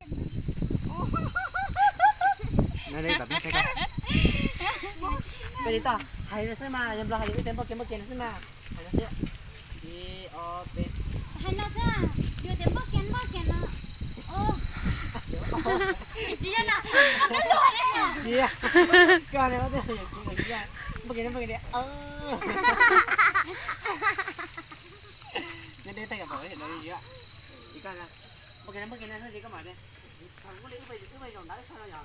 Peb li toj hais no xwb mas, yog Nplog hais tias wb tes npauj kiag npauj kiag no xwb mas, hais no xwb. Ib, ob, peb. Hais no xwb, yus tes npauj kiag npauj kiag no. Tsis yog no, koj twb luag li. Tsis, koj ne, npauj kiag npauj kiag, npauj kiag. Nyob deb tag yog pom no, ib, koj npauj kiag npauj kiag no xwb ces koj mam li, wb pais zaum ntawd sab no yog.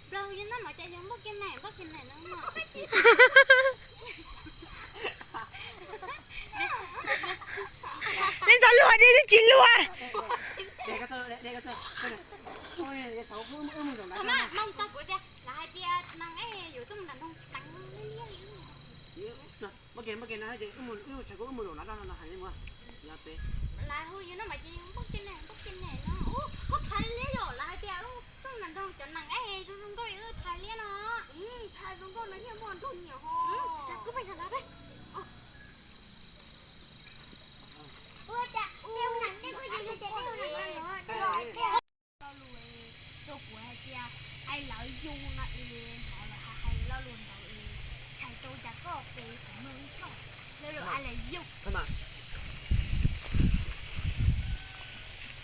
Plaub hau yus noj mas cas yog npauj kiag na, npauj kiag na no. Nej xav luag deb twb tsis luag. Thaum mas Hmoob tau kuv tias lawv hais tias nees es yuav tuaj mus nram nroog teev liab liab li. Npauj kiag npauj kiag no ces wb mus, wb tshais kuv wb mus zaum ntawd no hais li mus. Lawv hu yus no mas ces yus npauj kiag na, npauj kiag na no. Ub, koj thaiv liab yom, lawv hais tias wb tuaj mus nram nroog cov nees es zoo zoo nkauj wb thaiv liab no. Thaiv zoo nkauj no thiaj muaj nraug nyiam ho. Kuv pais sawv ntawd peb. Ua cas tej ua nees tej kuj yog tej ua nees no. Lo lus rau kuv hais tias I love you no es hnov lawv hais hais lo lus ntawd es txhais tau cas koj pem kuv mloog ib txoj lo lus I love you.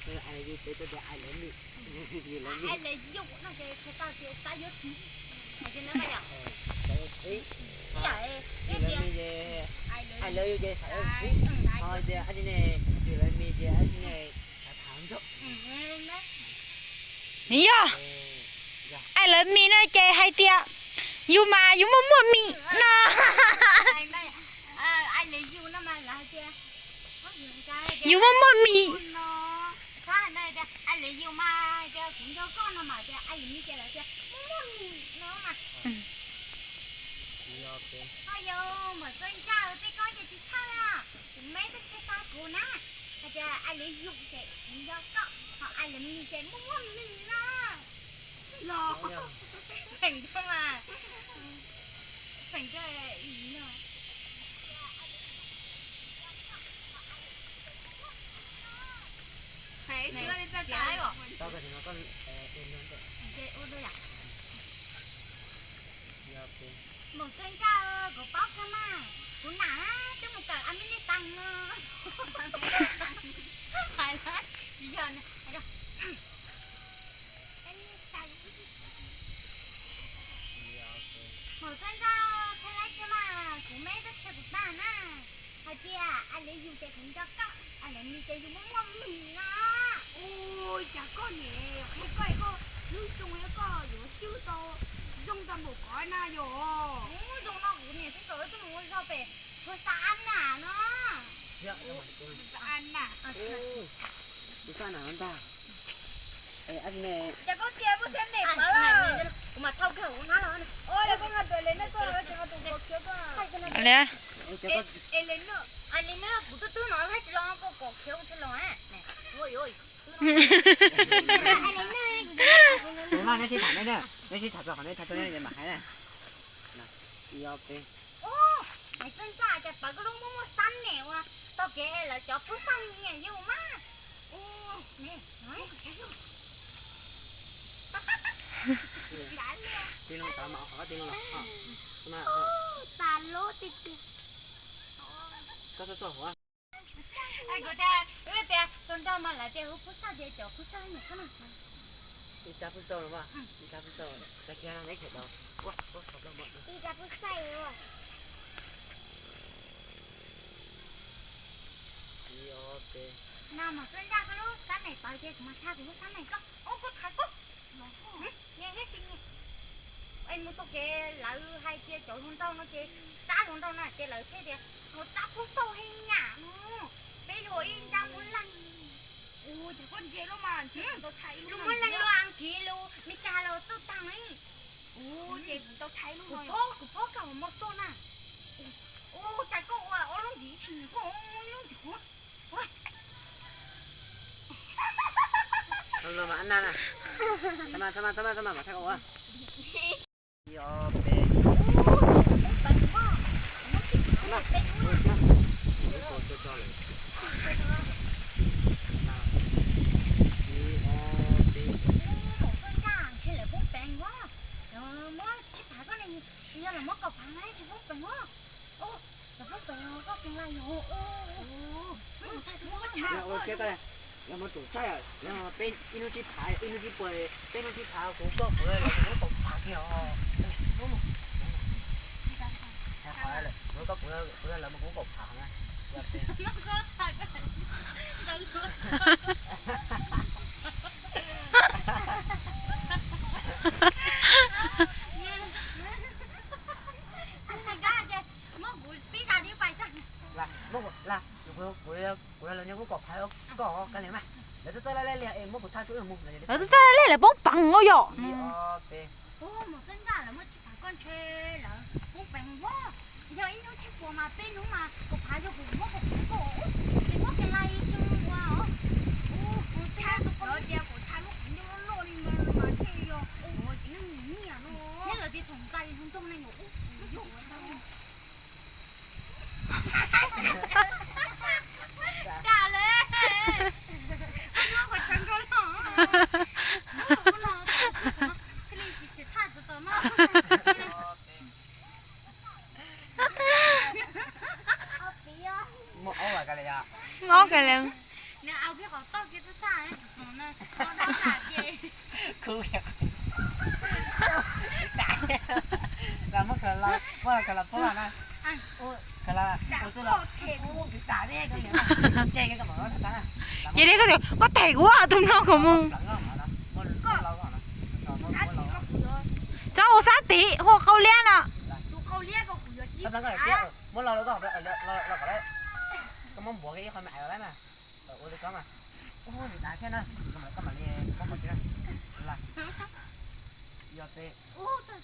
I love you pem tau tias I love me. I love you no ces txhais tau tias xav yuav txiv. Hais tias no yom. Xav yuav txiv. Ib yam li tias I love you ces xav yuav txiv. Ho tias I love me ces I love me ces xav tham nrog. Yog I love me no ces hais tias yus mas yus muaj muaj mis no. Yus muaj muaj mis. I love you mas tias kuv nco koj no mas tias I love me ces lawv tias muaj muaj mis no mas. Ho yog Maiv Txawj Ntsaj tej koj ces tsis txhawj na. Kuv meb twb qhia tau kuv na, hais tias I love you ces kuv nco koj, ho I love me ces muaj muaj mis na. Los, tseem kawg mas, tseem kawg no. Hais tsis li txaj tas. Maiv Txawj Ntsaj, kuv paub kawg mas, kuv nam twb mus kawm a mi li tas no. Hais tsis yog. Maiv Txawj Ntsaj, qhia laib kawg mas, kuv meb twb qhia kuv tag na, hais tias I love you ces kuv nco koj, I love me ces yus muaj muaj mis na. Ua cas koj niam qhia koj es koj hlub zoo, koj yuav cwj tau zoo tau npaum ko na yom? Zoo no kuv niam thiab txawm wb twb mus ua zog pem Phua Xa Ab Nam no. Phua Xa Ab Nam. Kuv xav nam ntag. Cas koj tias muaj xeeb nem pab los? Kuv mam thauj kiag kuv hnab los. Ua li koj nqa tus le no tuaj, kuv tsis nqa tus kaus khiav tuaj. Li, kuv twb twb no tsis los, koj kaus khiav kuv thiaj los. Tus no neb sib tham, neb sib tham txog qhov neb tham txog neb mam hais na. Ub, Maiv Txawj Ntsaj, cas pawv koj lub muaj muaj xab nem ua tog kev lawv cov phub xaj nyiam yus mas. Tis loo tod mas, tis loo los. Tas lub tiag tiag. Kuv tias, wb tias tus nraug mas lawv tias hu phub xaj ces cov phub xaj nyiam koj no. Ib rab phub xaj los mas, ib rab phub xaj, tag kiag neb khaws tau. Ib rab phub xaj. Ib, ob, peb. No mas Txawj Ntsaj, koj lub xab nem pawv ces kuv mas tha kuv lub xab nem koj. Ub, koj thaiv koj. Es mus txog kev lawv hais tias cov hluas nraug no ces, rab hluas nraug no ces lawv thiaj tias ua rab phub xaj heev yam no. Peb luag ib nrab muab leej. Ua cas koj ntse lub mas, lub muab leej lub Askiv lub Meskas los txawj tag li. Ua ces kuv tau thaiv lub no, kuv phob kawg mos xoj na. Ua cas koj ua ob lub ntsis tsis nyiam koj ua lub ntsis kuv. Los mas na, tha mas tha mas tha mas tha mas mam thaiv koj ua. Ib, ob, peb. Ua, peb pais mus. Ua tsaug, peb ib hnub tsib phav, ib hnub tsib puas, peb hnub tsib phav kuv koj kuv lawv mus kaum phav kiag os. Kuv koj kuv lawv mus kuv kaum phav na. Kuv yog lawv nyob kuv kaum phav koj kav liam mas. Lawv txawj txawj laj laj li es muab kuv thaj tsua mus. Lawv txawj txawj laj laj lawv poob peev ua yom. Ib ob peb. Mus txawj ncaj lawv muab tsib phav koj ntshe lawv poob peev ua. Yog ib hnub tsib puas mas peb hnub mas kaum phav yog kuv muab kaum phav koj ua. Ces koj kiag laj ib tug ua os. Kuv thaj tus koj tias kuv thaj lub qhov ncauj loj loj li mas mas thiaj yog ua tsis nyiam no. Nyob lawv tias txhoom ntxais hu nrog neeg yuav ua. Dam le, qhov tseeb koj los, ua no, thiaj li tsis xav thaj txog txog no. Muaj aub kav liam. Nws au kiag qhov toj kiag txaj txaj, qhov dab tas ces. Kuv, muab khaws los, muab khaws los pub los na. Khaws los, ua txuj los. Ces li koj tias koj them kuv tus no kom mus. Txhob ua sab tid, hu qau liab no. Muab los, koj muab npuav ib qho me ais los na. Ua li koj mas. Ua li dav thiab na, koj mam li muab qhov tsis na. Yog peb. Koj tus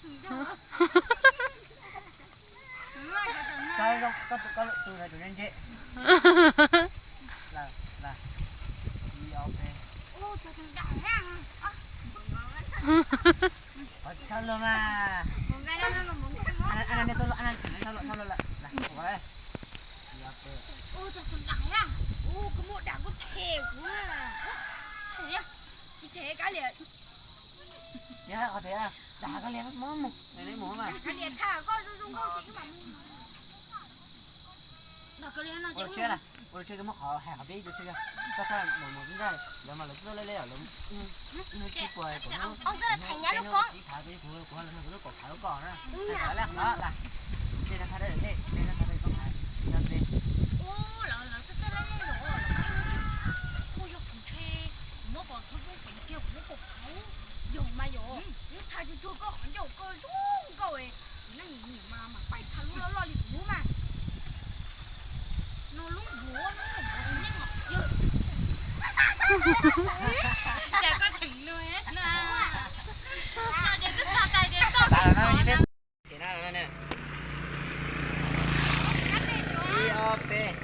ntawd tus ntse. Ib ob peb. Qhov tshawb lug mas. Yog qhov tias dag kav liam, mus, mus mas. Ua tsheb, ua tsheb, muab qhov hais qhov peb ib tug tsheb, koj txhob mus mus ntag, lawv mas lawv twb lej lej os, lawv ib hnub tsib puas, kuv hnub tsib phav, kuv kuv lawv kuv lub kaum phav lub koj na. Lawv lej qhov las, tej no qhov dawb, tej no qhov dawb, koj qhov no tej. Ua, lawv twb lej lej los, kuj yog kuv ntshe kuv muab pom txhob poob peev kiag kuv lub kaum phav. Yog mas yog, lub thaj tsuag tsuag koj qhov ncauj koj zoo nkauj, kuv neej nyiam mas mam pais thaj lub loj loj li kuv lub mas. No lub npuav, lub npuav kuv neej os. Cas koj tseem nug na? No ces twb txog tais tias toj tim qhov na. Ib ob peb.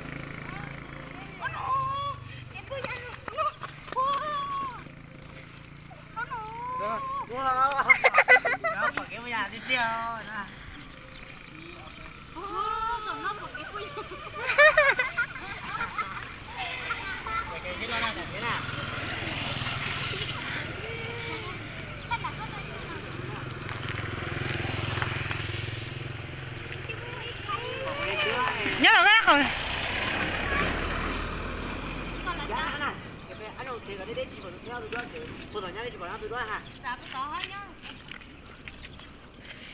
Pom kev ua yam tiag tiag na. Nyob los na qhov.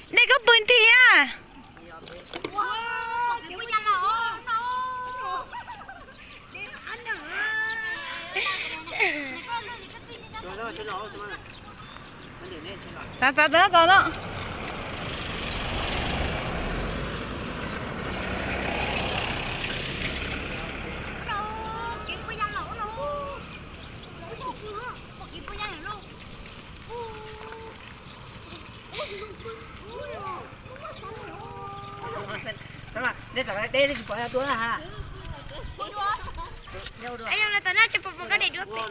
Dej koj pw nthi a. Txav txav txav txav no. Nej txawm deb twb tsis pom dua na ha. Yog lawv tas na tsis pom pom koj dej dua pem.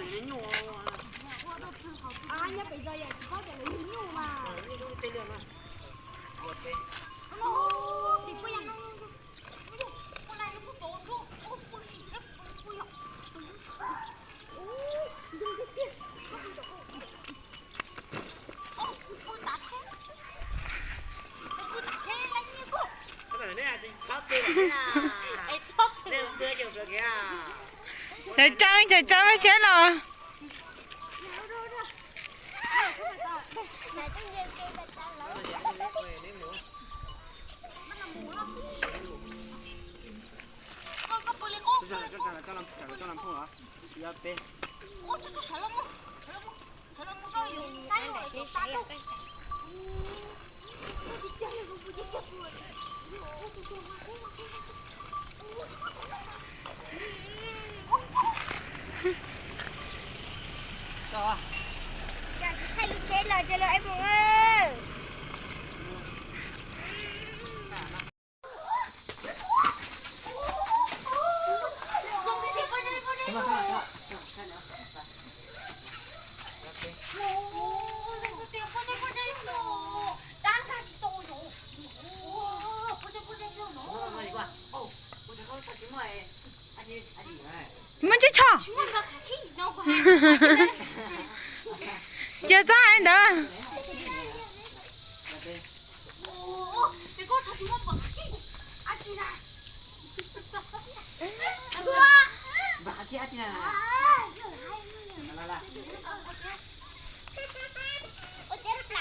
Sawv tsees, sawv tsees, tsheb los. Thaij lub tsheb los rau lawv ib mus. Muab tsis tshoj. Cia txhob hais ntawd.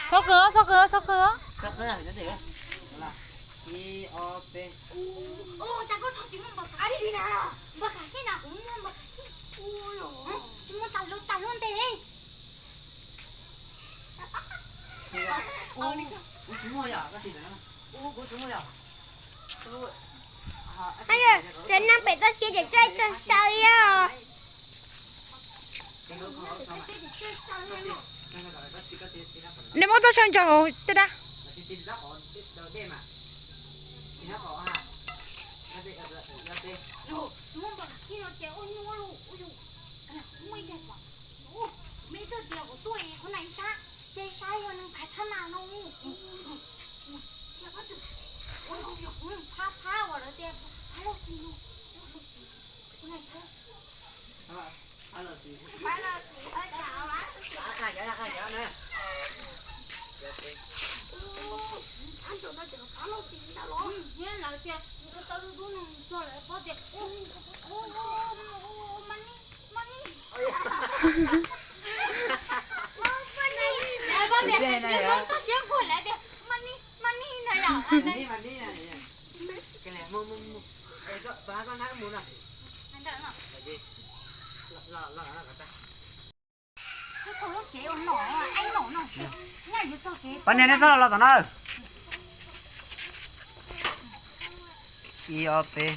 Txhob qw, txhob qw, txhob qw. Ib, ob, peb. Cov neeg pem toj siab ces txawj txawj saw os. Nej muab txoj saw ntsaws hauv tej dab. Pab niag neb txhob los tom na. Ib ob peb.